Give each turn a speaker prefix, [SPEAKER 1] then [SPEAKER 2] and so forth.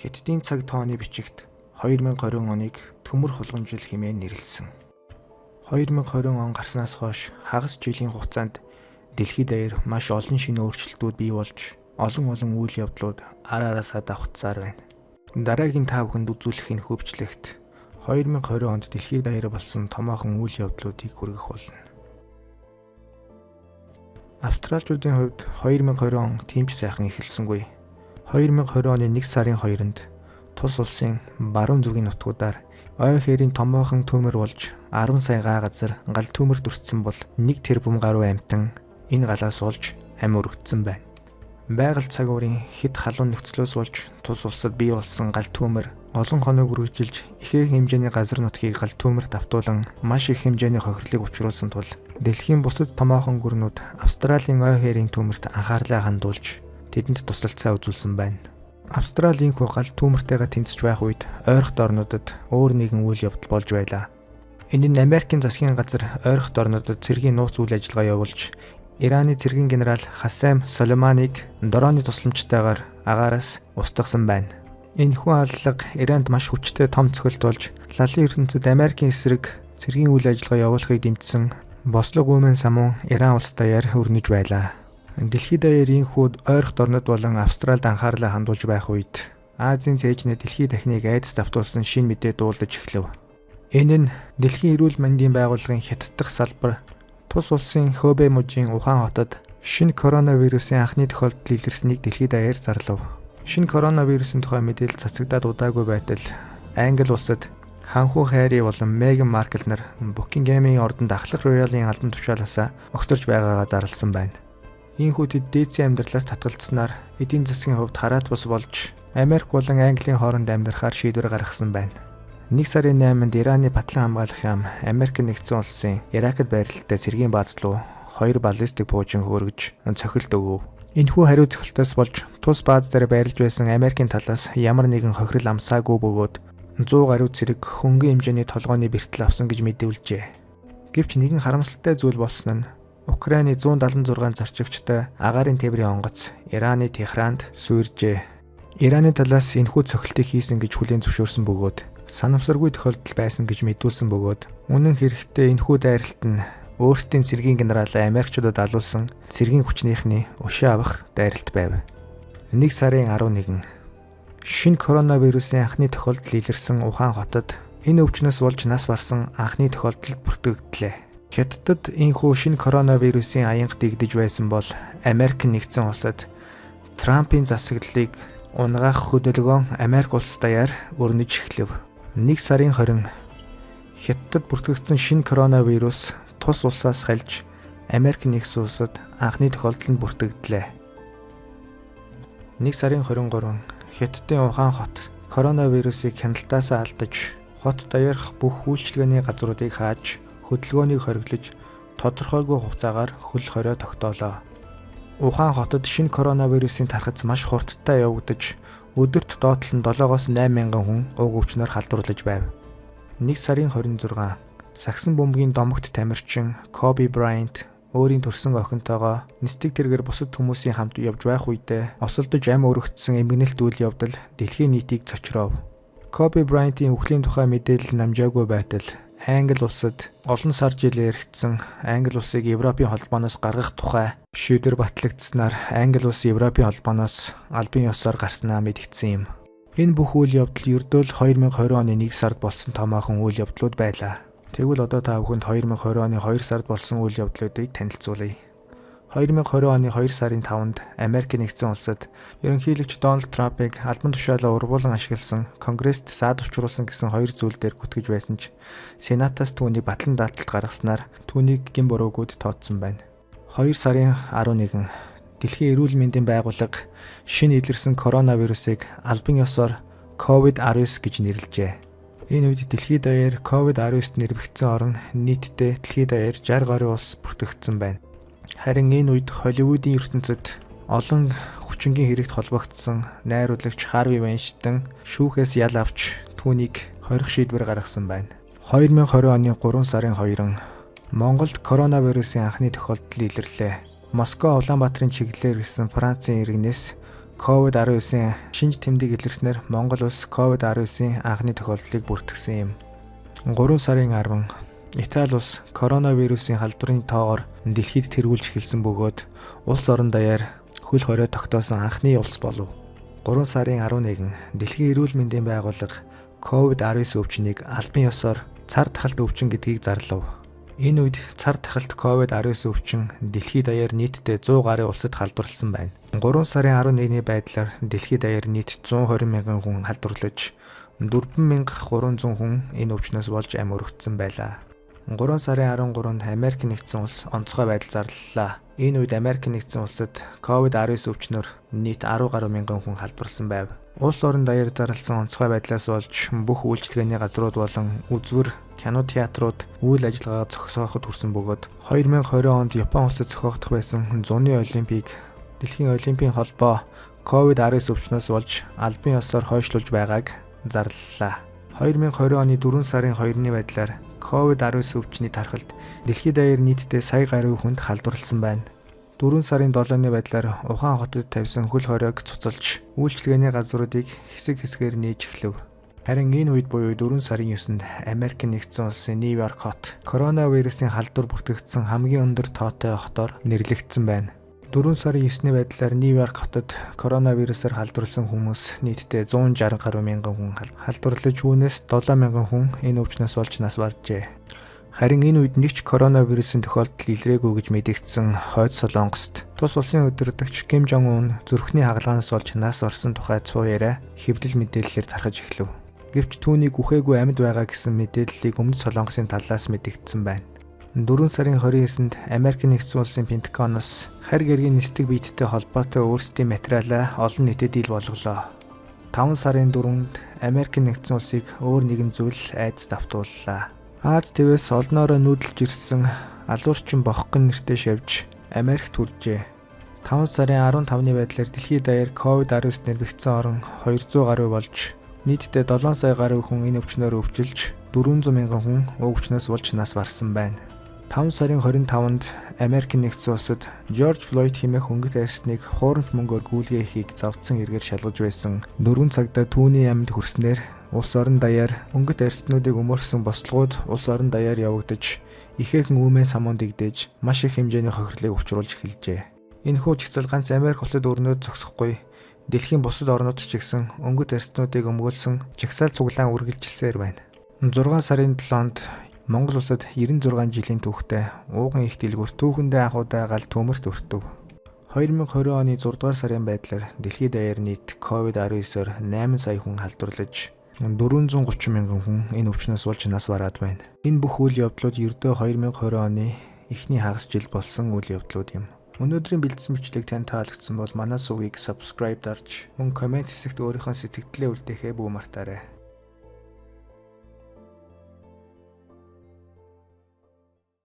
[SPEAKER 1] Хятадын цаг тооны бичигт 2020 оныг төмөр хулган жил хэмээн нэрлэсэн. 2020 он гарснаас хойш хагас жилийн хугацаанд дэлхий даяар маш олон шинэ өөрчлөлтүүд бий болж, олон олон үйл явдлууд ар араасаа давхцсаар байна. Дараагийн та бүхэнд үзүүлэх энэ хөвчлөгт 2020 онд дэлхий даяар болсон томоохон үйл явдлуудыг хүргэх болно. Австралчуудын хувьд 2020 он тийм ч сайхан эхэлсэнгүй. 2020 оны 1 сарын 2-нд тус улсын баруун зүгийн нутгуудаар ой хээрийн томоохон төмөр болж 10 сая га газар гал төмөрт өртсөн бол 1 тэрбум гаруй амьтан энэ галаас болж амь өргөдсөн байна. Байгаль цаг уурын хэд халуун нөхцлөөс болж тус улсад бий болсон гал төмөр олон хоног үргэлжилж ихэнх хэмжээний газар нутгийг гал төмөрт автуулан маш их хэмжээний хохирлыг учруулсан тул дэлхийн бусад томоохон гүрнүүд Австралийн ой хээрийн төмөрт анхаарлаа хандуулж тэдэнд тусалцаа үзүүлсэн байна. Австрали энэхүү гал төмөртэйгээ тэмцэж байх үед ойрхот орнуудад өөр нэгэн үйл явдал болж байлаа. Энэ нь Америкийн засгийн газар ойрхот орнуудад цэргийн нууц үйл ажиллагаа явуулж Ираны цэргийн генерал Хасем Соломаныг дроны тусламжтайгаар агаараас устгасан байна. Энэхүү аллага Иранд маш хүчтэй том цохилт болж лалын ертөнцид Америкийн эсрэг цэргийн үйл ажиллагаа явуулахыг дэмжсэн Бослог Үмэн самун Иран улс даяар өрнөж байлаа. Дэлхий даяар энэхүү ойрхот орнод болон Австралид анхаарлаа хандуулж байх үед Азийн цээжний дэлхий дахныг айдас давтуулсан шинэ мэдээ дуулаж эхлэв. Энэ нь Дэлхийн эрүүл мэндийн байгууллагын хятаддах салбар тус улсын Хөбэ мужийн Ухаан хотод шинэ коронавирусын анхны тохиолдол илэрснийг дэлхий даяар зарлав. Шинэ коронавирусын тухай мэдээлэл цацагдаад удаагүй байтал Англи улсад Ханхүү Харри болон Меган Маркл нар Букингемийн ордонд ахлах роялын албан тушаалаасаа огцорч байгаагаа зарласан байна. Ийхүү тэд дээдсийн амьдралаас татгалзсанаар эдийн засгийн хувьд хараат бус болж Америк болон Английн хооронд амьдрахаар шийдвэр гаргасан байна. 1 сарын 8-нд Ираны батлан хамгаалах яам Америк нэгдсэн улсын Иракт байралтай цэргийн бааз руу 2 баллистик пуужин хөөргөж цохилт өгөв. Энэхүү хариу цохилтоос болж тус бааз дээр байрлаж байсан Америкийн талаас ямар нэгэн хохирол амсаагүй бөгөөд 100 гаруй цэрэг хөнгөн хэмжээний толгойн бэртэл авсан гэж мэдүүлжээ. Гэвч нэгэн харамсалтай зүйл болсон нь Украины 176 зорчигчтой агаарын тээврийн онгоц Ираны Техранд сүйржээ. Ираны талаас энэхүү цохилтыг хийсэн гэж хүлээн зөвшөөрсөн бөгөөд санамсаргүй тохиолдол байсан гэж мэдүүлсэн бөгөөд үнэн хэрэгтээ энэхүү дайралт нь өөрсдийн цэргийн генералаа Америкчуудад алуулсан цэргийн хүчнийхний өшөө авах дайралт байв. 1 сарын 11 шинэ коронавирусын анхны тохиолдол илэрсэн Ухаан хотод энэ өвчнөөс болж нас барсан анхны тохиолдол бүртгэгдлээ. Хятадд энэхүү шинэ коронавирусын аянга дэгдэж байсан бол Америк нэгдсэн улсад Трампын засаглалыг унгаах хөдөлгөөн Америк улс даяар өрнөж эхлэв. 1 сарын 20 Хятадд бүртгэгдсэн шинэ коронавирус тус улсаас хальж Америк нэгдсэн улсад анхны тохиолдол нь бүртгэгдлээ. 1 сарын 23 Хятадын Ухаан хот коронавирусыг хяналтаасаа алдаж хот даяарх бүх үйлчилгээний газруудыг хааж хөдөлгөөнийг хориглож тодорхойгүй хугацаагаар хөл хорио тогтоолоо. Ухаан хотод шинэ коронавирусын тархац маш хурдтай явагдаж өдөрт доотлол нь 7-оос 8 мянган хүн уг өвчнөөр халдварлаж байв. 1 сарын 26 Сагсан бөмбөгийн домогт тамирчин Коби Брайант өөрийн төрсөн охинтойгоо нисдэг тэргээр бусад хүмүүсийн хамт явж байх үедээ осолдож амь өргөцсөн эмгэнэлт үйл явдал дэлхийн нийтийг цочров. Коби Брайантын үхлийн тухай мэдээлэл намжаагүй байтал Англи улсад олон сар жил яригдсан Англи улсыг Европын холбооноос гаргах тухай шийдвэр батлагдсанаар Англи улс Европын холбооноос албан ёсоор гарснаа мэдэгдсэн юм. Энэ бүх үйл явдал ердөөл 2020 оны 1 сард болсон томоохон үйл явдлууд байлаа. Тэгвэл одоо та бүхэнд 2020 оны 2 сард болсон үйл явдлуудыг танилцуулъя. 2020 оны 2 сарын 5-нд Америк нэгдсэн улсад ерөнхийлөгч Дональд Трампыг албан тушаалаа ургуулan ашигласан, Конгресст саад учруулсан гэсэн хоёр зүйл дээр гүтгэж байсан ч Сенатаас түүнийг батлан дааталд гаргаснаар түүнийг гэм буруугүйд тооцсон байна. 2 сарын 11 Дэлхийн эрүүл мэндийн байгууллага шинэ илэрсэн коронавирусыг албан ёсоор COVID-19 гэж нэрлэжээ. Энэ үед дэлхий даяар COVID-19-д нэрвэгдсэн орон нийтдээ дэлхий даяар 60 гаруй улс бүртгэгдсэн байна. Харин энэ үед Холливуудын ертөнцид олон хүчингийн хэрэгт холбогдсон найруулагч Харви Вайнштейн шүүхээс ял авч түүнийг хорих шийдвэр гаргасан байна. 2020 оны 3 сарын 2-нд Монголд коронавирусын анхны тохиолдол илэрлээ. Москва Улаанбаатарын чиглэлээр ирсэн Францын иргэнээс COVID-19-ийн шинж тэмдэг илэрснээр Монгол улс COVID-19-ийн анхны тохиолдлыг бүртгэсэн юм. 3 сарын 10 Итали улс коронавирусын халдварын тоогоор дэлхийд тэргүүлж эхэлсэн бөгөөд улс орон даяар хөл хорио тогтоосон анхны улс болов. 3 сарын 11 Дэлхийн эрүүл мэндийн байгууллага COVID-19 өвчнийг албан ёсоор цар тахалт өвчин гэдгийг зарлав. Энэ үед цар тахалт COVID-19 өвчин дэлхийд даяар нийтдээ 100 гаруй улсад халдварласан байна. 3 сарын 11-ний байдлаар дэлхийд даяар нийт 120 мянган хүн халдварлаж 4300 хүн энэ өвчнөөс болж амь өргөцсөн байлаа. 3 сарын 13-нд Америк нэгдсэн улс онцгой байдал зарлалаа. Энэ үед Америк нэгдсэн улсад COVID-19 өвчнөөр нийт 10 гаруй мянган хүн халдварласан байв. Улс орон даяар зарласан онцгой байдлаас болж бүх үйлчилгээний газрууд болон үзвэр, кино театрууд үйл ажиллагаагаа зогсооход хүрсэн бөгөөд 2020 онд Япон улсад зохиогдох байсан зуны олимпийг Дэлхийн олимпийн холбоо COVID-19 өвчнөөс болж албан ёсоор хойшлуулж байгааг зарлалаа. 2020 оны 4 сарын 2-ны байдлаар COVID-19 өвчний тархалт дэлхийд даяар нийтдээ сая гаруй хүнд халдварласан байна. 4 сарын 7-ны байдлаар Ухаан хотод тавьсан хөл хориог цуцалж үйлчилгээний газруудыг хэсэг хэсгээр нээж эхлэв. Харин энэ үед буюу 4 сарын 9-нд Америк нэгдсэн улсын Нью-Йорк хот коронавирусын халдвар бүртгэгдсэн хамгийн өндөр тоотой хотоор нэрлэгдсэн байна. 4 сарын 9-ний байдлаар Нью-Йорк хотод коронавирусаар халдварласан хүмүүс нийтдээ 160 гаруй мянган хүн халдварлаж үүнээс 7 мянган хүн энэ өвчнөөс болж нас баржээ. Харин энэ үед нэг ч коронавирусын тохиолдол илрээгүй гэж мэдэгдсэн Хойд Солонгост тус улсын удирдагч Ким Жон Ун зүрхний хагалгаанаас болж нас барсан тухай цуу яриа хэвлэл мэдээллээр тархаж эхлэв. Гэвч түүнийг үхээгүй амьд байгаа гэсэн мэдээллийг Өмнөд Солонгосын талаас мэдэгдсэн байна. 4 сарын 29-нд Америк нэгдсэн улсын Пентагоноос харь гэргийн нисдэг биеттэй холбоотой өөрсдийн материалаа олон нийтэд ил болголоо. 5 сарын 4-нд Америк нэгдсэн улсыг өөр нэгэн зүйл айдас давтууллаа. Аз твээс олноороо нүүдэлж ирсэн алуурчин бохгон нэртэй шавж Америкт хүржээ. 5 сарын 15-ны байдлаар дэлхийд даяар COVID-19 нэрвэгдсэн орон 200 гаруй болж нийтдээ 7 сая гаруй хүн энэ өвчнөөр өвчлөж 400 мянган хүн уг өвчнөөс болж нас барсан байна. 5 сарын 25-нд Америк нэгдсэн улсад Жорж Флойд хэмээх өнгөт арьсныг хуурамч мөнгөөр гүйлгээхийг завдсан эргээр шалгаж байсан. 4 цагда түүний амьд хүрснээр улс орон даяар өнгөт арьснуудыг өмөрсөн бослогууд улс орон даяар явагдаж ихээхэн үүмэн самуун дэгдэж маш их хэмжээний хохирлыг учруулж эхэлжээ. Энэхүү жагсаал ганц Америк улсад өрнөд зогсохгүй дэлхийн бусад орнууд ч гэсэн өнгөт арьснуудыг өмгөөлсөн жагсаал цуглаан үргэлжилсээр байна. 6 сарын 7-нд Монгол улсад 96 жилийн түүхтэй ууган их дэлгүүр түүхэндээ анх удаа гал төмөрт өртөв. 2020 оны 6 дугаар сарын байдлаар дэлхийд даяар нийт COVID-19-оор 8 сая хүн халдварлаж 430 мянган хүн энэ өвчнөөс болж нас бараад байна. Энэ бүх үйл явдлууд ердөө 2020 оны эхний хагас жил болсон үйл явдлууд юм. Өнөөдрийн бэлдсэн бичлэг танд таалагдсан бол манай сувгийг subscribe дарж мөн comment хэсэгт өөрийнхөө сэтгэгдлээ үлдээхээ бүү мартаарай.